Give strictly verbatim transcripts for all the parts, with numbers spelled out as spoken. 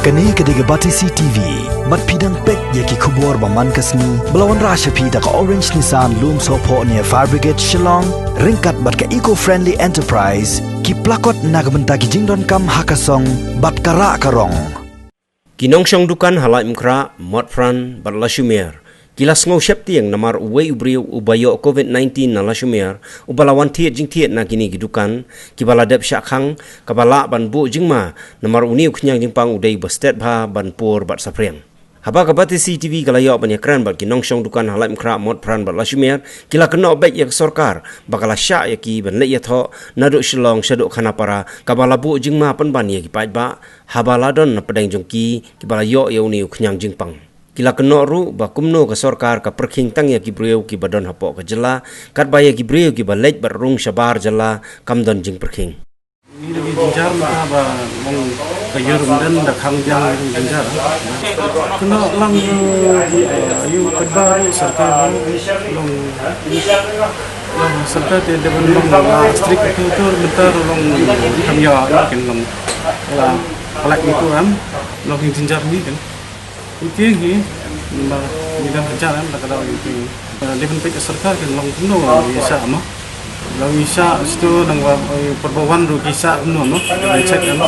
Kane ka dei ka Batesi T V. Bad phi dang peit ïa ki khubor ba man ka sngi ba la wanrah sha phi da ka Orange Nissan Lumsohphoh near Fire Brigade Shillong, ryngkat bad ka Eco Friendly Enterprise, ki plakot na ka bynta ki jingdonkam ha ka song bad ka rah ka rong. Ki nongshong dukan ha Laitumkhrah, Motphran bad Lashimer ki la sngew sheptieng namar uwei u briew uba ïoh covid nineteen na Lashimer, uba la wan thied jingthied na kine ki dukan kiba la dep shah khang, kaba lah ban buh jingma namar une u khñiang jingpang u dei uba stet bha ban pur bad saphriang. Haba ka Batesi T V ka la ïoh ban ïakren bad ki nongshong dukan ha Laitumkhrah, Motphran bad Lashimer, ki la kynnoh beit ïa ka sorkar ba ka la shah ïa ki ban leit ïathoh naduh Shillong shaduh Khanapara, kaba la buh jingma pynban ïa ki paidbah haba la don na pdeng jong ki kiba la ïoh ïa une u khñiang jingpang. Ki la kynnoh ruh ba kumno ka sorkar ka pyrkhing tang ïa ki briew kiba don hapoh ka jylla, katba ïa ki briew kiba leit bad rung shabar jylla kam don jingpyrkhing. Ngi da ngi jynjar mynta ba long ka ïur ym don, da khang biang ngi jynjar. Kynnoh lang, eh, ïa u paidbah ruh, sorkar ruh, long, long sorkar te dei ban long la strict atur atur, mynta ruh long kam ïoh, kin long la pynlait ngi tu ram, long ngi jynjar ngi kan. Ïa ki ngi, ba ngi dang jynjar em, da ka daw ïa ki. Eh, dei ban peit ka sorkar kan long kumno ïa shah mo. Long ïa shah stu nang ba, eh, por ba wan ruh ki shah kumno mo. Dei ban check em.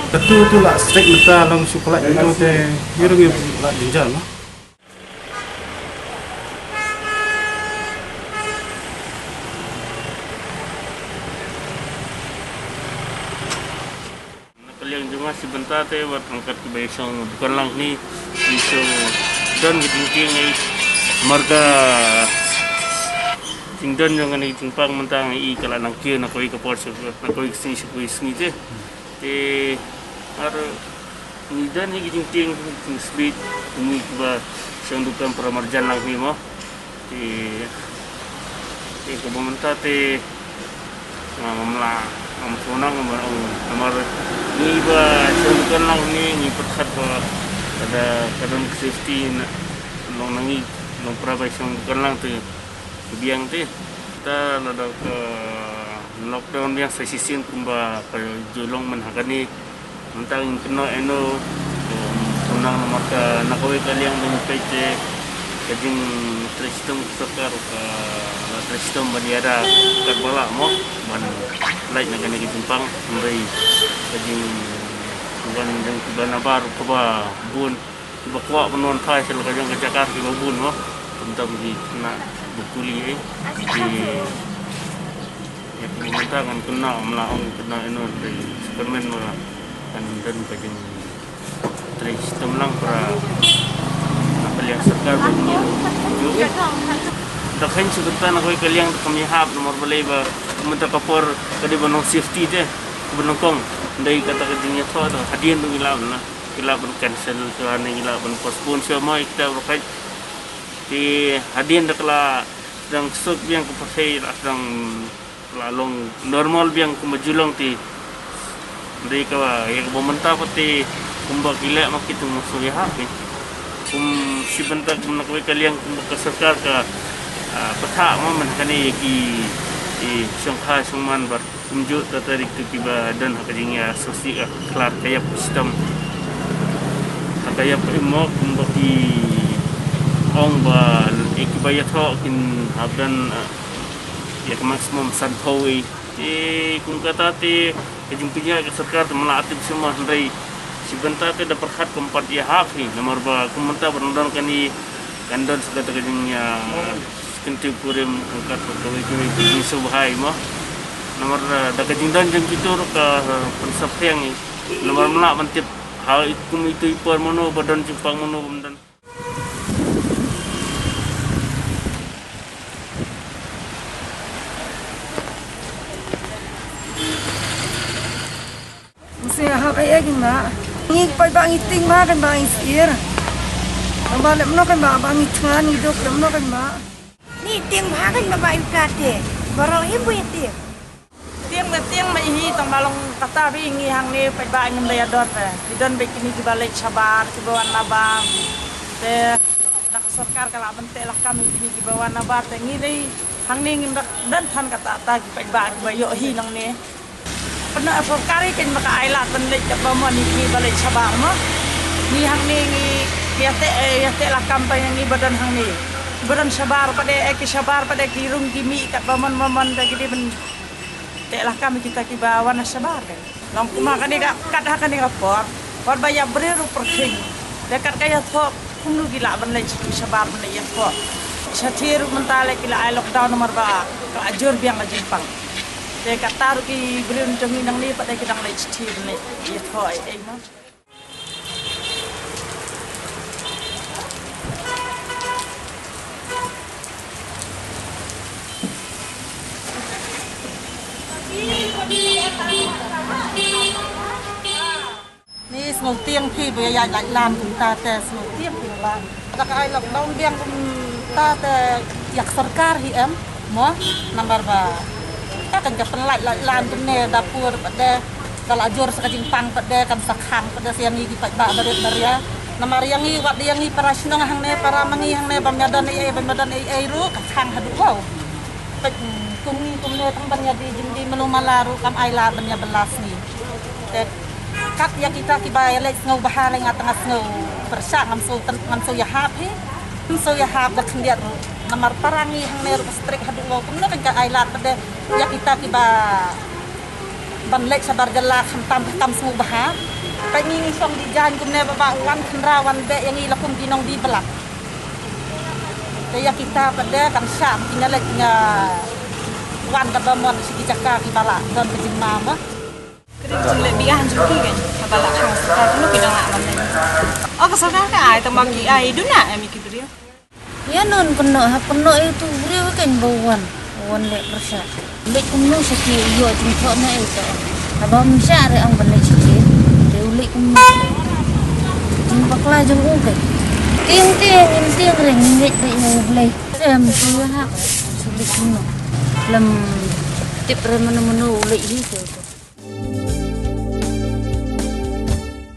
Katu tu la strict mynta long shu pynlait mynta te ngi ruh ngi la jynjar mo. Na ka liang jong nga shi bynta te wat ryngkat kiba ïashong dukan lang hangne, ngi shu don ka jingtieng ei, namar ka jingdon jong kane ka jingpang mynta ngi i ka la nang kiew na kawei ka por sha, na kawei ka sngi sha kawei ka sngi te. Te ar ngi don hi ka jingtieng, ka jingshlei, ngi kiba shong dukan para marjan lang hangne mo. Te, te kaba mynta te nga ngam lah, ngam sngewthuh namar, namar ngi ba shong dukan lang hangne ngi pyrkhat ba ka da, ka don ka safety na, long na ngi, long para ba shong dukan lang te ka biang te. Ta lada ka lockdown biang sa shisien kumba ka ju long mynta ha kane. Mynta ngin kynnoh ïano, um, kumno namar ka na kawei ka liang ba ngi peit te ka jingtrei shitom ka sorkar ka la trei shitom ban ïada katba lah mo ban lait na kane ka jingpang, hynrei ka jing, ban jong kiba nabar kaba bun, kiba kwah ban wan phai sha la ka jong ka jaka kiba bun mo. Kumta ba ngi khynnah ba kuli ei. Ki Ïa, kumta ngan kynnoh, ym lah ong kynnoh ïano, te sa kyrmen ba kan don ka jingtrei shitom lang para na ka liang sorkar ba ngi ju. Da kheiñ shi bynta na kawei ka liang te kam ïahap namar balei ba mynta ka por ka dei ban long safety te, ka ban long kong. Dei kata ka jingïathoh te hadien ruh ngi lah ban, ngi lah ban cancel shuwa ne ngi lah ban postpone shuwa mo ïa kita ba kheiñ. Te hadien da ka la sdang suk biang ka pyrthei, la sdang la long normal biang kumba ju long te. Dei kaba, ïa kaba mynta pat te kumba ki leh ma ki tu ma shu ïahap te. Kum shi bynta kum na kawei ka liang kumba ka sorkar ka, ah, pyrta ma man kane ïa ki, i shongkha shongman bad kumjuh ta tarik tu kiba don ha ka jingïasngewsih ka khlad ka ïap ka shitom. Ha ka ïap ka im mo kumba ki ong ba ïa kiba ïathoh kin hap don, ah, ïa ka maximum sanphew ei. Te kum kata te ka jingpynïaid ka sorkar te mla tip shuh mo hynrei shi bynta te da pyrkhat kam pat ïahap hi namar ba kum mynta ba dang don kane kan don sa kata ka jingïa kyntiew kurim angkat ba kawei kawei ka jingsngewbha mo. Namar, eh, da ka jingdon jong kito ruh ka, eh, pynsaphriang hi. Namar mla ban tip ha i kum itu i por mano ba don jingpang mano ba ym don. Ngi sngewhap ïa ki ma. Ngi paidbah ngi tieng ma kan ba ngi sir. Ba lem no kan ba ba ngi thngan ngi duk lem no kan ba. Ngi tieng ba kan ba ba ïa ka te. Baroh hi bu ïa tieng. Tieng ba tieng ba hi tang ba long kata ba ngi hangne paidbah ngim da ïa don te. Ki don ba kine kiba leit shabar kiba wan nabar. Te da ka sorkar ka la ban teh lakam ïa kine kiba wan nabar te ngi dei hangne ngim da don than kata ta ki paidbah kiba ïoh hi nangne. Pynah sorkar hi kan ba ka ai lad ban leit katba mon ïa kine ba leit shabar mo. Ngi hangne ngi, ngi ïa teh, eh, ïa teh lakam ba ngi ba don hangne. Ba don shabar pat de, eh, ki shabar pat de ki rung ki mih katba mon mon mon de ki dei ban teh lakam kita kiba wan na shabar de. Long kumba kane ka kat ha kane ka por, por ba ïa briew ruh pyrkhing. Te kat ka ïathoh kumno ki lah ban leit sha shabar ban leit ïathoh. Shatei ruh mynta leh ki la ai lockdown namar ba ka la jur biang ka jingpang. Te kata ruh ki briew jong ngi nangne pat de ki dang leit shatei ban leit ïathoh ei ei mo. Ni sngewtieng phi ba ïa ïaid lait lan kumta te sngewtieng phi ba. Da ka ai lockdown biang kumta te ïa ka sorkar hi em mo namar ba ka kan ka pynlait lait lan kumne da pur pat de ka la jur sa ka jingpang pat de kan sa khang pat de sa ïa ngi ki paidbah barit baria. Namar ïa ngi wat ïa ngi para shnong hangne para ma ngi hangne bym ïa don ei ei bym ïa don ei ei ruh ka khang haduh wow. Peit kum ngi kumne tang ban ïa dei jingdei malu mala ruh kam ai lad ban ïa bylla sngi. Te kat ïa kita kiba ïa leit sngewbha lei nga tang nga sngew pyrshah ngam sngewthuh ngam sngewïahap hi. Ngam sngewïahap da khyndiat ruh. Namar para ngi hangne ruh ba strict haduh wow kumno kan ka ai lad pat de ïa kita kiba ban leit shabar jylla khamtam kam sngewbha. Peit ngi ngi shong dei jaiñ kumne ba ba wan khynra wan beh ïa ngi la kum ki nongdie bylla. Te ïa kita pat de kan shah ba kin ïa leit ïa wan katba mon sha ki jaka kiba la don ka jingma mo. Ka dei ka jingleh biang jong ki kan kaba la khang sorkar kumno ki dang lah ban leh. O ka sorkar ka ai tang ba ki ai duna em ïa ki briew. Ïa non kynnoh ha kynnoh ïa utu u briew kan ba wan. Wan leh pyrshah. Leit kumno sha ki u ïoh jingthoh ne ei to. Haba ym shah re ang ban leit sha ki. Te u leit kumno. Jingbakla jong u kan. Tieng tieng tieng re ngin leit beit na u Blei. Em tu ïa ha. Sha leit kumno. Lem tip re mano mano u leit hi to.